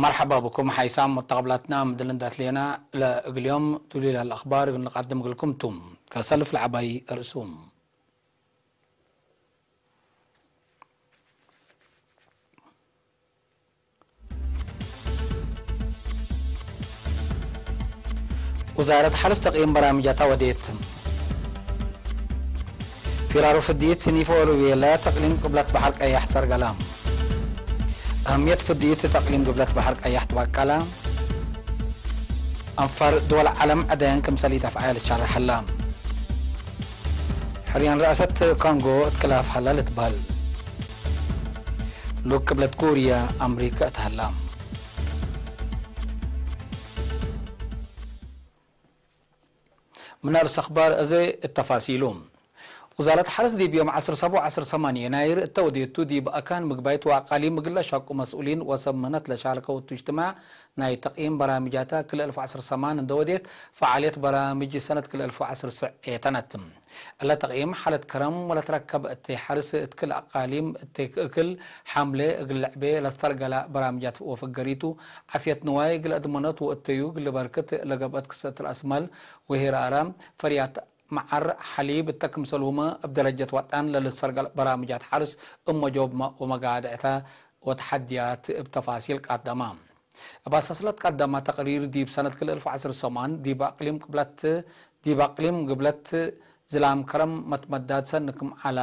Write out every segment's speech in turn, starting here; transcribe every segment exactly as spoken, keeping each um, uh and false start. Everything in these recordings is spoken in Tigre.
መርሐባ ብኩም ሓይሳም መተቀብላትና፣ ምድል እንዳትሌና ለእግል ዮም ዱሊል አልአኽባር እግል ንቀድም እግልኩም ቱ። ከሰልፍ ለዐባይ እርእሱም። ውዛረት ሐርስ ተቅይም በራምጃታ ወዴት። ፊራሩ ፍድይት ኒፎ ወሉቤለ ተቅሊም ቅብለት በሐር ቀያሕ ሰርገላ። አህምየት ፍድይት ተቅሊም ቅብለት በሐር ቀያሕ ትባቀላ። አንፋር ድወል ዐለም ዐዳያን ክምሰል ኢተፍዓየ ልትሸረሕ ሀላ። ሕርያን ረአሰት ኮንጎ እት ክላፍ ሀላ ልትበህል። ሉክ ቅብለት ኩርየ አምሪከ እት ሀላ። ምን አርእስ አኽባር አዜ እት ተፋሲሉ። ውዛረት ሐርስ ዲብ ዮም ዐስር ሰቡዕ ዐስር ሰማን የናይር እተ ወዴቱ ዲብ አካን ምግባይት ወአቃሊም እግል ለሸቁ መስኡሊን ወሰብ ምህነት ለሻርከው እቱ እጅትማዕ ናይ ተቅይም በራምጃተ ክልኤ አልፍ ወዐስር ሰማን እንደ ወዴት፣ ፈዓልየት በራምጅ ሰነት ክልኤ አልፍ ወዐስር ስዕ ኤተነት። እለ ተቅይም ሓለት ከረም ወለትረከብ እተይ ሐርስ እት ክል አቃሊም እተይ እክል ሐምሌ እግል ልዕቤ ለተተርገላ በራምጃት ወፍገሪቱ፣ ዓፍየት ንዋይ እግል አድመኖት ወእተዩ እግል በርክት ለገብአት ክሰት ረአስማል ወሄራራ፣ ፈርያት መዓር፣ ሐሊብ እተ ክምሰልሁመ እብ ደረጀት ወጠን ለልትሰርገል በራምጃት ሐርስ እብ መጆብ ወመጋድዕተ ወተሐድያት እብ ተፋሲል ቃደማ። እብ አሳስለት ቀደማ ተቅሪር ዲብ ሰነት ክልኤ አልፍ ወዐስር ሰማን ዲብ አቅሊም ቅብለት፣ ዲብ አቅሊም ግብለት ዝላም ከረም መትመዳድ ሰኒ ክም ዐለ፣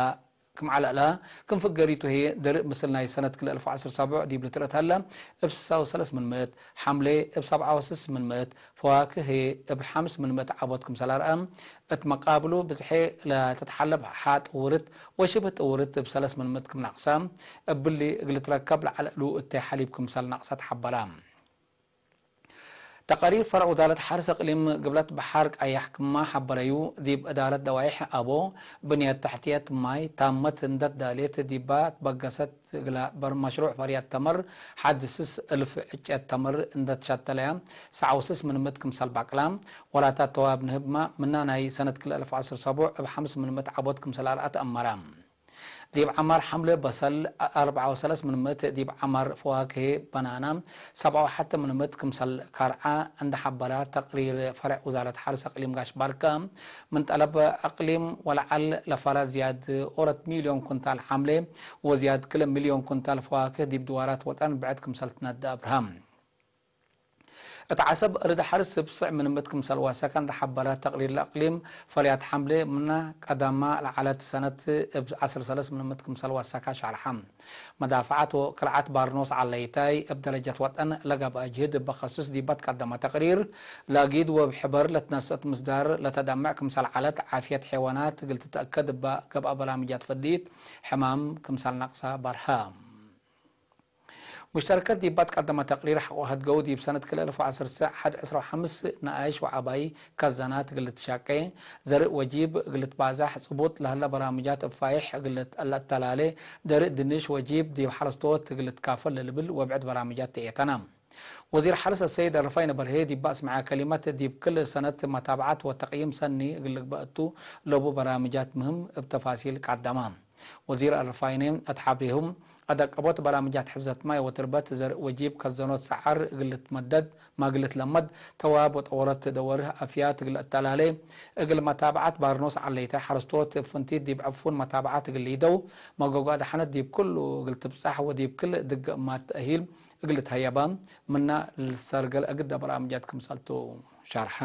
ክም ዐለ እለ፣ ክም ፍገሪቱ ህዬ ደርእ ምስል ናይ ሰነት ክልኤ አልፍ ወዐስር ሰቡዕ ዲብ ልትርእ ተለ፣ እብ ስሳ ወሰለስ ምን ምእት፣ ሐምሌ እብ ሰብዓ ወስስ ምን ምእት፣ ፈዋክህ ህዬ እብ ሐምስ ምን ምእት ዐቦት ክምሰል አርአ፣ እት መቃብሉ ብዝሔ ለትትሐለብ ሐ ጥውርት ወሽብህ ጥውርት እብ ሰለስ ምን ምእት ክም ነቅሰ፣ እብሊ እግል ልትረከብ ለዐለ እሉ እተይ ሐሊብ ክምሰል ነቅሰ ተሐበረ። ተቃሪር ፈርዕ ውዛረት ሐርስ እቅሊም ግብለት በሐር ቀያሕ ክማ ሐበረዩ፣ ዲብ እዳረት ደዋይሕ አቦ፣ ብንየት ተሕትየት ማይ ታመት እንደ ትዳሌት ዲባ ትበገሰት እግለ በር መሽሩዕ ፈርያት ተምር ሐድ ስስ እልፍ ዕጨት ተምር እንደ ትሸተለያ፣ ሰዓ ወስስ ምን ምእት ክምሰል ባቅላ፣ ወላታት ተዋብ ንህብማ ምና ናይ ሰነት ክልኤ አልፍ ወዐስር ሰቡዕ እብ ሐምስ ምን ምእት ዐቦት ክምሰል አርአ ተአመረ። ዲብ ዐማር ሐምሌ በሰል አርበዓ ወሰለስ ምን ምእት፣ ዲብ ዐማር ፈዋክሄ በናና ሰብዓ ወሐተ ምን ምእት ክምሰል ከርዐ እንደ ሐበረ ተቅሪር ፈርዕ ውዛረት ሐርስ እቅሊም ጋሽ ባርከ፣ ምን ጠለብ እቅሊም ወለዐል ለፈረ ዝያድ ኦረት ሚልዮን ኩንታል ሐምሌ ወዝያድ ክለ ሚልዮን ኩንታል ፈዋክህ ዲብ ድዋራት ወጠን ብዕድ ክምሰል ትነደ አብርሃም። እት ዐሰብ እርድ ሐርስ ስብስዕ ምን ምእት ክምሰል ወሰከ እንደ ሐበረ ተቅሪር ለእቅሊም፣ ፈርያት ሐምሌ ምነ ቀደማ ለዐለት ሰነት እብ ዐስር ሰለስ ምን ምእት ክምሰል ወሰከ ሸርሐ። መዳፍዐት ወክልዓት ባርኖስ ዐለይታይ እብ ደረጀት ወጠን ለገብአ ጅህድ እበ ከስስ ዲበ ትቀደመ ተቅሪር፣ ለጊድ ወእብ ሕበር ለትነስአት ምስዳር ለተደምዕ ክምሰል ዐለት፣ ዓፍየት ሐይዋናት እግል ትትአከድ እበ ገብአ በራምጃት ፈድይት ሕማም ክምሰል ነቅሰ በርሀ። ሙሽተረከት ዲባ ትቀደመ ተቅሪር ሐቆ ሀድገው ዲብ ሰነት ክልኤ አልፍ ወዐስር ሰዕ ሐድ ዕስራ ወሐምስ ነኣይሽ ወዐባይ ከዘናት እግል ልትሻቄ፣ ዘርእ ወጂብ እግል ልትባዛሕ፣ ጽቡጥ ለህለ በራምጃት እብ ፋይሕ እግል ለአተላሌ፣ ደርእ ድንሽ ወጂብ ዲብ ሐረስቶት እግል ልትካፈል ለልብል ወብዕድ በራምጃት ተኤተና። ወዚር ሐርስ አሰይድ አረፋይነ በርሄ ዲብ አስመዐ ከሊመት፣ ዲብ ክል ሰነት መታብዐት ወተቅይም ሰኒ እግል ልግበእ እቱ ለቡ በራምጃት ምህም እብ ተፋሲል ቀደመ። ወዚር አረፋይነ እት ሐብሬሁም፣ አደቀቦት በራምጃት ሕፍዘት ማይ ወትርበት፣ ዘርእ ወጂብ፣ ከዘኖት ሰዓር እግል ልትመደድ፣ ማግል ልትለመድ፣ ተዋብ ወጠወረት ደወርህ አፍያት እግል ለአተላሌ፣ እግል መታብዐት ባርኖስ ዐለይተ ሐረስቶት እብ ፍንቲት ዲብ ዕፉን መታብዐት እግል ሊደው፣ መጎጎ አድሐነት ዲብ ክሉ እግል ትብጻሕ ወዲብ ክል ድግ እማት ተእሂል እግል ልትሀየበ ምነ ልትሰርገል እግደ በራምጃት ክምሰልቱ ሸርሐ።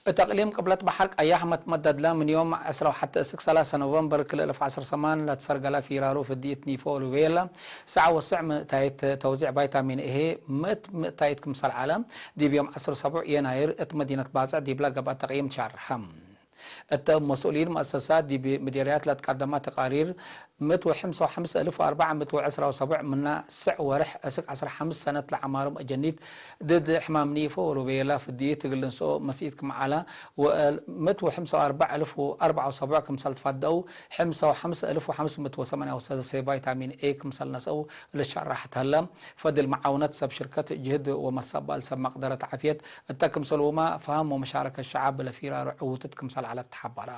እት አቅሊም ቅብለት በሐር ቀያሕ መትመደድለ ምን ዮም ዕስራ ወሐተ እስክ ሰላሰ ኖቨምበር ክልኤ አልፍ ወዐስር ሰማን ለትሰርገለ ፊራሩ ፍድይት ኒፎ ሉቤለ ሰዓ ወስዕ ምእታይት ተውዚዕ ቫይታሚን ኤ ምእት ምእታይት ክምሰል ዐለ፣ ዲብ ዮም ዐስር ሰቡዕ የናይር እት መዲነት ባጽዕ ዲብለ ገብአ ተቅይም ትሸርሐ። እተ እብ መስኡሊን መአሰሳት ዲብ ምዴርያት ለትቀደመ ተቃሪር፣ ምእት ወሐምሳ ወሐምስ እልፍ ወአርበዕ ምእት ወዕስራ ወሰቡዕ ምነ ስዕ ወርሕ እስክ ዐስር ሐምስ ሰነት ለዐማርም አጀኒት ድድ ሕማም ኒፎ ወሩቤላ ፍድይት እግል ልንስኦ መስኢት ክም ዐለ፣ ወእል ምእት ወሐምሳ ወአርበዕ እልፍ ወአርበዕ ወሰቡዕ ክምሰል ትፈደው፣ ሐምሳ ወሐምስ እልፍ ወሐምስ ምእት ወሰማንያ ወሰለሰ ቫይታሚን ኤ ክምሰል ነስአው ልሸራሕ ተህለ። ፈድል መዓውነት ሰብ ሽርከት ጅህድ ወመሰባል ሰብ መቅደረት ዓፍየት እተ ክምሰልሁመ ፈሀም ወመሻረከት ሸዐብ ለፊራሩ ዕዉትት ክምሰል ዐለት ተሐበረ።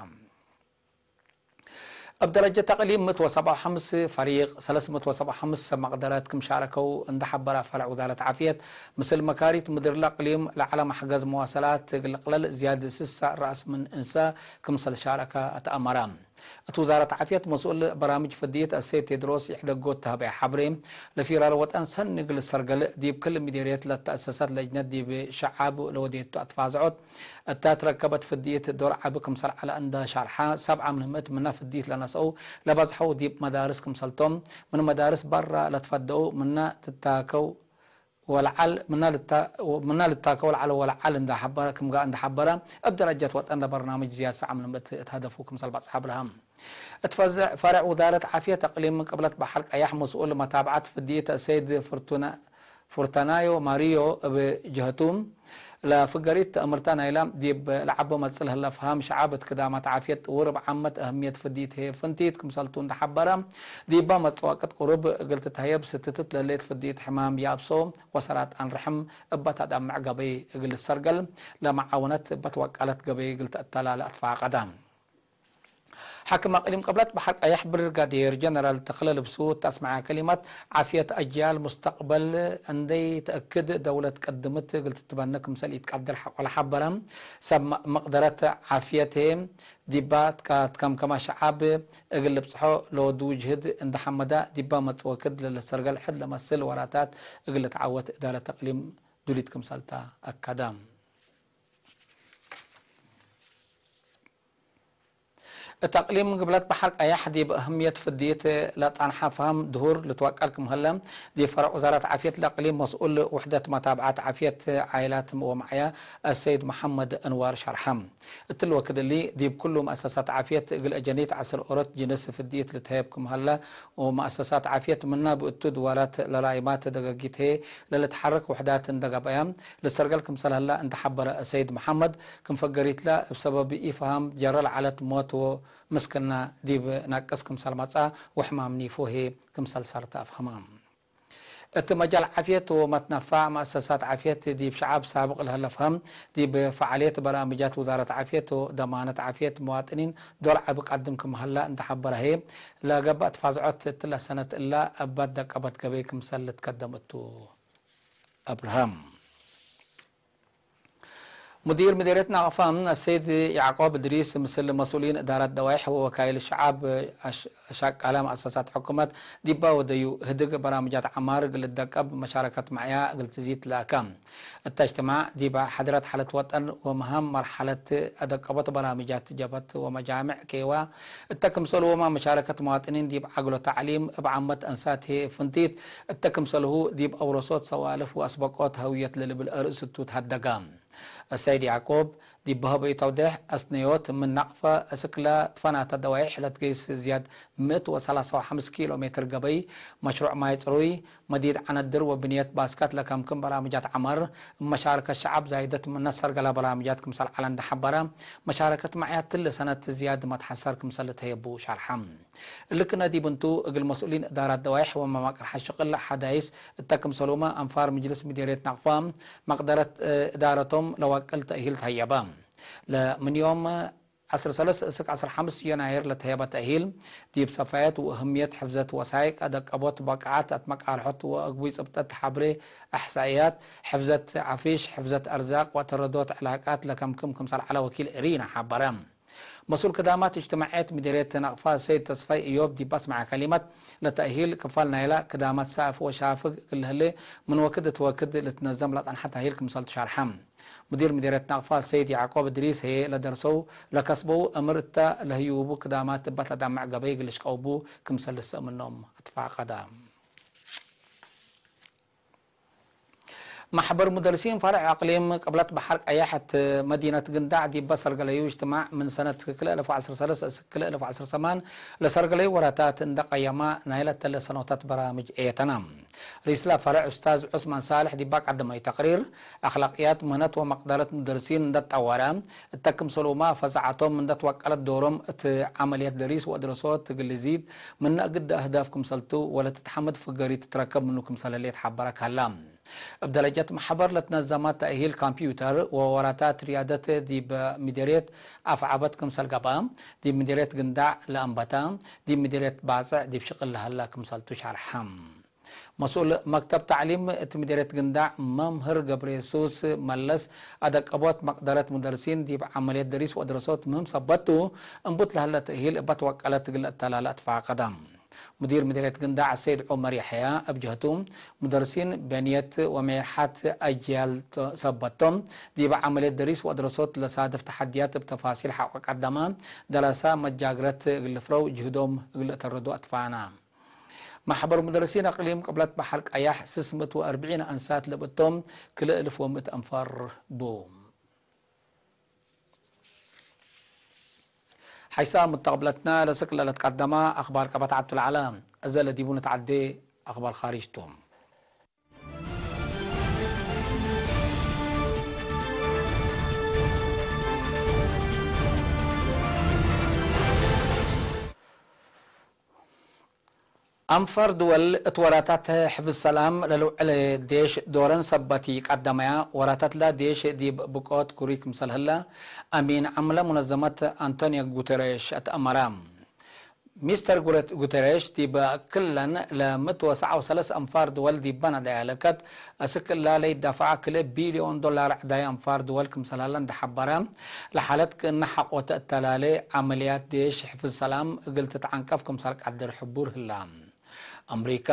እብ ደረጀት አቅሊም ምእት ወሰብዓ ወሐምስ ፈሪቅ፣ ሰለስ ምእት ወሰብዓ ወሐምስ ሰብ መቅደረት ክም ሻረከው እንደ ሐበረ ፈርዕ ውዛረት ዓፍየት፣ ምስል መካሪት ምድር ለአቅሊም ለዐለ መሕገዝ መዋሰላት እግል ልቅለል ዝያድ ስሳ ረአስ ምን እንሰ ክምሰል ሻረከ አትአመረ። እት ውዛረት ዓፍየት መስኡል በራምጅ ፍድይት አሰይድ ቴድሮስ ይሕደጎ ተህበ ሐብሬ፣ ለፊራር ወጠን ሰኒ እግል ሰርገል ዲብ ክል ምዴርየት ለተአሰሰት ለጅነት ዲብ ሸዓብ ለወዴቱ አትፋዝዖት እተ ትረከበት ፍድይት ዶር ዐቢ ክምሰል ዐለ እንደ ሻርሐ፣ ሰብዓ ምን ምእት ምነ ፍድይት ለነስአው ለበዝሐው ዲብ መዳርስ ክምሰልቶም፣ ምን መዳርስ በራ ለትፈደው ምነ ትታከው ወለዐል፣ ምነ ልታ-፣ ምነ ልታከው ለዐለ ወለዐል እንደ ሐበረ፣ ክምጋ እንደ ሐበረ፣ እብ ደረጀት ወጠን ለበርናምጅ ዝያድ ሰብዓ ምን ምእት እት ሀደፉ ክምሰል በጽሐ አብርሃም። እት ፈዘዕ ፈርዕ ውዛረት ዓፍየት እቅሊም ቅብለት በሐር ቀያሕ መስኡል መታብዐት ፍድይት አሰይድ ፍርቱና-፣ ፉርተናዮ ማሪዮ እብ ጀህቱ፣ ለፍገሪት ተእምርተ ናይለ ዲብ ለዐቦ መጽእ ለህለ ፍሃም ሸዐብ እት ክዳማት ዓፍየት ጥውር እብ ዓመት እህምየት ፍድይት ህዬ ፍንቲት ክምሰልቱ እንደ ሐበረ፣ ዲበ መጽእ ወቅት ቅሩብ እግል ትትሀየብ ስትትት ለሌት ፍድይት ሕማም ያብሶ ወሰራጣን ርሕም እበ ተአዳምዕ ገበይ እግል ልሰርገል ለመዓውነት እበ ትወቀለት ገበይ እግል ተአተላለ አትፋቀደ። ሓክም አቅሊም ቅብለት በሐር ቀየሕ ብርጋዴር ጀነራል ተክለ ልብሱ እት አስመዐ ከሊመት፣ ዓፍየት አጅያል ሙስተቅበል እንዴ ተአክድ ደውለት ቀድምት እግል ትትበነ ክምሰል ኢትቀድር ሐቆ ለሐበረ፣ ሰብ መቅደረት ዓፍየት ዲባ ትከምከመ ሸዓብ እግል ልብጽሖ ለወዱ ጅህድ እንደ ሐመደ፣ ዲባ መጽእ ወክድ ለልሰርገል ሕድ ለመስል ወራታት እግል ልትዓወት እዳረት አቅሊም ዱሊት ክምሰልተ አከደ። እት አቅሊም ግብለት በሐር ቀያሕ ዲብ እህምየት ፍድይት ለጸንሐ ፈህም ድሁር ልትወቀል ክም ህለ፣ ዲብ ፈረዕ ውዛረት ዓፍየት ለእቅሊም መስኡል ውሕደት መታብዐት ዓፍየት ዓይላት ወመዕያ አሰይድ መሐመድ እንዋር ሸርሐ። እትሊ ወክድ እሊ፣ ዲብ ኩሉ መአሰሳት ዓፍየት እግል አጀኒት ዐስር ኦሮት ጅንስ ፍድይት ልትሀየብ ክም ሀለ፣ ወመአሰሳት ዓፍየት ምነ ብእቱ ድዋራት ለራይማት ደገጊት ህዬ ለልትሐረክ ውሕዳት እንደ ገብአያ፣ ልሰርገል ክምሰል ሀለ እንደ ሐበረ ሰይድ መሐመድ፣ ክም ፈገሪትለ እብ ሰበብ ኢፈሃም ጀረ ለዐለት ሞት ወምስክና ዲብ ናቅስ ክምሰል መጽአ ወሕማም ኒፎ ህዬ ክምሰል ሰርተ አፍሀመ። እት መጃል ዓፍየት ወመትነፋዕ መአሰሳት ዓፍየት ዲብ ሸዐብ ሳብቅ ለህለ ፈሀም፣ ዲብ ፈዓልየት በራምጃት ውዛረት ዓፍየት ወደማነት ዓፍየት መዋጥኒን ዶር ዐቢ ቀድም ክም ሀለ እንደ ሐበረ ህዬ፣ ለገብአ ትፋዝዖት እትለ ሰነት እላ እበ ደቀበት ገበይ ክምሰል ልትከደም እቱ። አብርሃም። ሙዲር ምዴርየት ናቅፋ አሰይድ ያዕቆብ እድሪስ ምስል መስኡሊን እዳረት ደዋይሕ ወወካይል ሸዓብ፣ አሽ-፣ ሸቃለ መአሰሳት ሕኩመት ዲባ ወደዩ ህድግ በራምጃት ዐማር እግል ልትደቀብ መሻረከት መዕያ እግል ትዚድ ለአከ። እተ እጅትማዕ ዲብ ሐድረት ሓለት ወጠን ወመሃም መርሐለት አደቀቦት በራምጃት ጀብሀት ወመጃምዕ ኬዋ እተ ክምሰልሁመ መሻረከት መዋጥኒን ዲብ ዐግሎ ተዕሊም እብ ዓመት አንሳት ህዬ ፍንቲት እተ ክምሰልሁ ዲብ አውረሶት ሰዋልፍ ወአስበቆት ሀውየት ለልብል አርእስ እቱ ተሀደገ። አሰይድ ያዕቆብ ዲብ በሀበዩ ተውዴሕ፣ አስነዮት ምን ናቅፈ እስክ ለትፈናተ ደዋይሕ ለትገይስ ዝያድ ምእት ወሰላሳ ወሐምስ ኪሎ ሜትር ገበይ፣ መሽሩዕ ማይ ጽሩይ፣ መዲድ ዐነድር ወብንየት ባስካት ለከምክም በራምጃት ዐመር፣ እብ መሻረከት ሸዐብ ዛይደት ምነ ሰርገለ በራምጃት ክምሰል ዐለ እንደ ሐበረ፣ መሻረከት መዕያት ትለ ሰነት ዝያድ መትሐሰር ክምሰል ልትሀየቡ ሸርሐ። እሊ ክነ ዲብ እንቱ፣ እግል መስኡሊን እዳራት ደዋይሕ ወመማቅር ሐሽቅል ሐዳይስ እተ ክምሰሉመ አንፋር ምጅልስ ምዴርየት ናቅፋ መቅደረት እዳረቶም ለዋቅል ተእሂል ተሀየበ። ለምን ዮም ዐስር ሰለስ እስክ ዐስር ሐምስ ዮናይር ለተሀየበ ተእሂል፣ ዲብ ሰፋየት ወእህምየት ሕፍዘት ወሳይቅ አደቀቦት በቃዓት አትመቃልሖት ወአግቡይ ጽብጠት ሐብሬ፣ እሕሳእያት፣ ሕፍዘት ዐፊሽ፣ ሕፍዘት አርዛቅ ወተረዶት ዕላቃት ለከምክም ክምሰል ዐለ ወኪል እሪና ሐበረ። መስኡል ክዳማት እጅትማዕየት ምዲርየት ናቅፋ ሰይድ ተስፋይ እዮብ ዲብ አስመዐ ከሊመት፣ ለተእሂል ክፋል ናይለ ክዳማት ሳእፍ ወሻፍግ እግል ለህሌ ምን ወክድ እት ወክድ ልትነዘም ለጸንሐ ተእሂል ክምሰልቱ ሸርሐ። ሙዲር ምዲርየት ናቅፋ ሰይድ ያዕቆብ እድሪስ ህዬ ለደርሰው ለከስበው እምር እተ ለህዩቡ ክዳማት እበ ተዳምዕ ገበይ እግል ልሽቀውቡ ክምሰል ልሰእ ምኖም አትፋቀደ። ማሕበር ሙደርሲን ፈርዕ አቅሊም ቅብለት በሐር ቀየሕ እት መዲነት ግንዳዕ ዲበ ሰርገለዩ እጅትማዕ ምን ሰነት ክልኤ አልፍ ወዐስር ሰለስ እስክ ክልኤ አልፍ ወዐስር ሰማን ለሰርገለዩ ወራታት እንደ ቀየማ ናይለ ተለ ሰኖታት በራምጅ ኤተና። ሪስለ ፈርዕ ኡስታዝ ዑስማን ሳልሕ ዲባ ቀደመዩ ተቅሪር፣ አክላቅያት ምህነት ወመቅደረት ሙደርሲን እንደ ጠወረ፣ እተ ክምሰሉመ ፈዛዐቶም እንደ ትወቀለት ዶሮም እት ዐመልየት ደሪስ ወአድረሶት እግል ልዚድ፣ ምነ እግል አህዳፍ ክምሰልቱ ወለትትሐመድ ፍገሪት ትትረከብ ምኑ ክምሰል ህሌት ሐበረ ከላ። እብ ደረጀት መሕበር ለትነዘመ ተእሂል ኮምፕዩተር ወወራታት ርያደት ዲብ ምዴርየት አፍዐበት ክምሰል ገብአ፣ ዲብ ምዴርየት ግንዳዕ ለአንበተ፣ ዲብ ምዴርየት ባጽዕ ዲብ ሽቅል ለሀለ ክምሰልቱ ሸርሐ። መስኡል መክተብ ተዕሊም እት ምዴርየት ግንዳዕ መምህር ገብረየሱስ መለስ፣ አደቀቦት መቅደረት ሙደርሲን ዲብ ዐመልየት ደሪስ ወአድረሶት ምህም ሰበት ቱ፣ እንቡት ለሀለ ተእሂል እበ ትወቀለት እግል ለአተላለ አትፋቀደ። ሙዲር ምዴርየት ግንዳዕ አሰይድ ዑመር የሕያ እብ ጀህቱ፣ ሙደርሲን በንየት ወሜርሐት አጅያል ሰበት ቶም፣ ዲብ ዐመልየት ደሪስ ወአድረሶት ለሳድፍ ተሐድያት እብ ተፋሲል ሐቆ ቀደመ፣ ደረሰ መጃግረት እግል ልፍረው ጅህዶም እግል ለአተረዱ አትፋነ። መሕበር ሙደርሲን አቅሊም ቅብለት በሐር ቀያሕ ስስ ምእት ወአርብዒን አንሳት ለብእቶም፣ ክልኤ እልፍ ወምእት አንፋር ቡ። ሐይሰ ሙተቅብለትና ለስክ ለልትቀደመ አክባር ቀበት ዐቱ ለዐለ። እዘ ለዲቡ ንትዐዴ አክባር ካሪጅ ቱ። አንፋር ድወል እት ወራታት ሕፍዝ ሰላም ለልውዕል ዴሽ ዶረን ሰበት ኢቀደመያ፣ ወራታትለ ዴሽ ዲብ ብቆት ኩሪ ክምሰል ህለ፣ አሚን ዓምለ ሙነዘመት አንቶኒዮ ጉተሬሽ አትአመረ። ሚስተር ጉረት-፣ ጉተሬሽ ዲብ ክለን ለምእት ወሰዓ ወሰለስ አንፋር ድወል ዲበ ነደያ ለከት፣ አስክ እላ ለይዳፈዐ ክልኤ ቢልዮን ዶላር ዕዳይ አንፋር ድወል ክምሰል ህለ እንዴ ሐበረ፣ ለሓለት ክእነ ሐቆተ እተላሌ፣ ዐመልያት ዴሽ ሕፍዝ ሰላም እግል ትትዐንቀፍ ክምሰል ቀድር ሕቡር ህላ። አምሪካ፣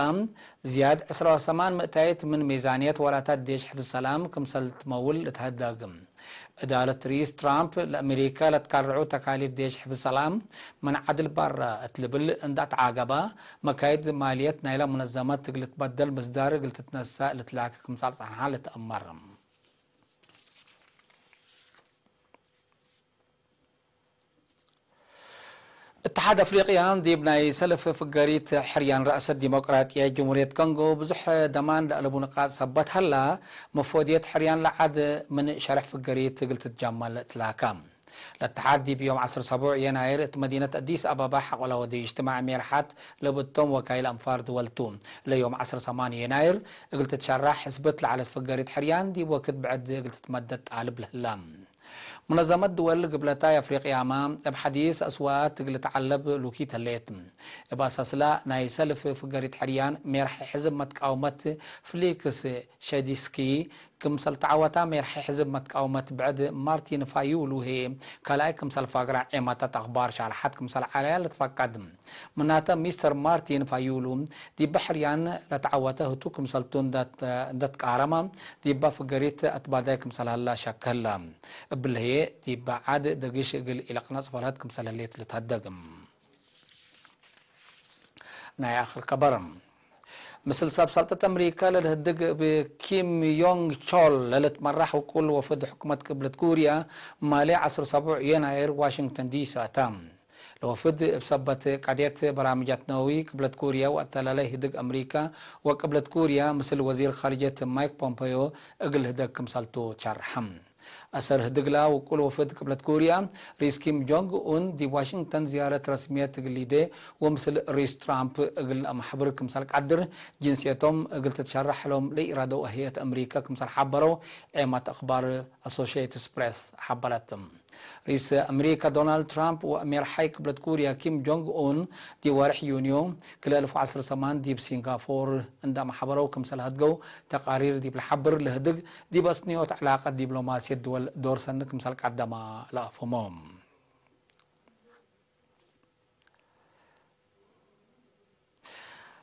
ዝያድ ዕስራ ወሰማን ምእታይት ምን ሚዛንየት ወራታት ዴሽ ሕፍዝ ሰላም ክምሰል ትመውል ልትሀደግ። እዳረት ርኢስ ትራምፕ፣ ለአሜሪካ ለትካርዑ ተካሊፍ ዴሽ ሕፍዝ ሰላም ምን ዐድል ባረ እት ልብል እንዳ ተዓገበ፣ መካይድ ማልየት ናይለ ሙነዘመት እግል ልትበደል ምስዳር እግል ትትነሰእ ልትላከ ክምሰል ጸንሐ ልትአመር። እትሓድ አፍሪቅያ ዲብ ናይ ሰልፍ ፍገሪት ሕርያን ረአሰት ዲሞቅራጥያይት ጅምሁርየት ኮንጎ ብዙሕ ደማን ለአለቡ ንቃጥ ሰበት ሀላ፣ መፎድየት ሕርያን ለዐድ ምን ሸርሕ ፍገሪት እግል ትትጃመል ትላከ። ለእትሓድ ዲብ ዮም ዐስር ሰቡዕ የናይር እት መዲነት አዲስ አበባ ሐቆለ ወደ እጅትማዕ ሜርሓት ለብእቶም ወካይል አንፋር ድወል ቱ። ለዮም ዐስር ሰማን የናይር እግል ትትሸራሕ ሕስብት ለዐለት ፍገሪት ሕርያን ዲብ ወክድ ብዕድ እግል ትትመደድ ጣልብ ለህላ። ሙነዘመት ድወል ግብለታይ አፍሪቅያመ እብ ሐዲስ አስዋት እግል ተዐለብ ሉኪት ህሌት። እብ አሳስላ ናይ ሰልፍ ፍገሪት ሕርያን ሜርሐ ሕዝብ መትቃውመት ፍሊክስ ሸዲስኪ ክምሰል ተዐወታ፣ ሜርሐ ሕዝብ መትቃውመት ብዕድ ማርቲን ፋዩሉ ህዬ ካልኣይ ክምሰል ፋግራ ዔማታት አክባር ሻርሐት ክምሰል ዐለያ ልትፈቀድ። ምናተ፣ ሚስተር ማርቲን ፋዩሉ ዲብ ሕርያን ለተዐወተ ህቱ ክምሰልቱ እንደ፣ እንደ ትቃረመ፣ ዲበ ፍገሪት አትባዳይ ክምሰል ሀላ ሸክ ህለ። እብሊ ህዬ፣ ዲበ ዐድ ደግሽ እግል ኢለቅነጽ ፈርሀት ክምሰል ህሌት ልትሀደግ። ናይ አክር ከበር። ምስል ሰብ ሰልጠት አምሪካ ለልህድግ እብ ኪም ዮንግ ቾል ለልትመራሕ ውቁል ወፍድ ሕኩመት ቅብለት ኩርያ፣ ማሌ ዐስር ሰቡዕ የናይር ዋሽንግተን ዲሲ አተ። ለወፍድ እብ ሰበት ቀድየት በራምጃት ነወዊ ቅብለት ኩርያ ወአተላላይ ህድግ አምሪካ ወቅብለት ኩርያ ምስል ወዚር ካርጀት ማይክ ፖምፔዮ እግል ህደግ ክምሰልቱ ሸርሐ። አሰር ህድግላ ውቁል ወፍድ ቅብለት ኩርያ ሪስ ኪም ጆንግ ኡን ዲብ ዋሽንግተን ዝያረት ረስምየት እግል ሊዴ ወምስል ሪስ ትራምፕ እግል አመሕብር ክምሰል ቀድር ጅንስየቶም እግል ትትሸረሕ ሎም ለኢራደው ህይአት አምሪካ ክምሰል ሐበረው ዔማት አክባር አሶሺየትድ ፕሬስ ሐበረት። ርኢስ አምሪካ ዶናልድ ትራምፕ ወሜርሓይ ቅብለት ኩርያ ኪም ጆንግ ኡን ዲብ ወርሕ ዩንዮ ክልኤ አልፍ ወዐስር ሰማን ዲብ ሲንጋፖር እንዳ መሐበረው ክምሰል ሀድገው ተቃሪር ዲብ ለሐብር ለህድግ ዲብ አስንዮት ዕላቀት ዲብሎማስየት ድወል ዶር ሰኒ ክምሰል ቀደማ ለአፍህሞ።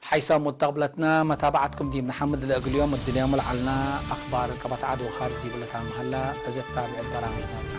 ሓይሳም ሙተቅብለትና መታብዓትኩም ዲብ ነሐምድ ለእግል ዮም እድልዮም ለዐልና አክባር ቀበት ዐድ ወካርጅ ዲብ ለታምሀላ እዘ ትታብዕት በራምጅታትና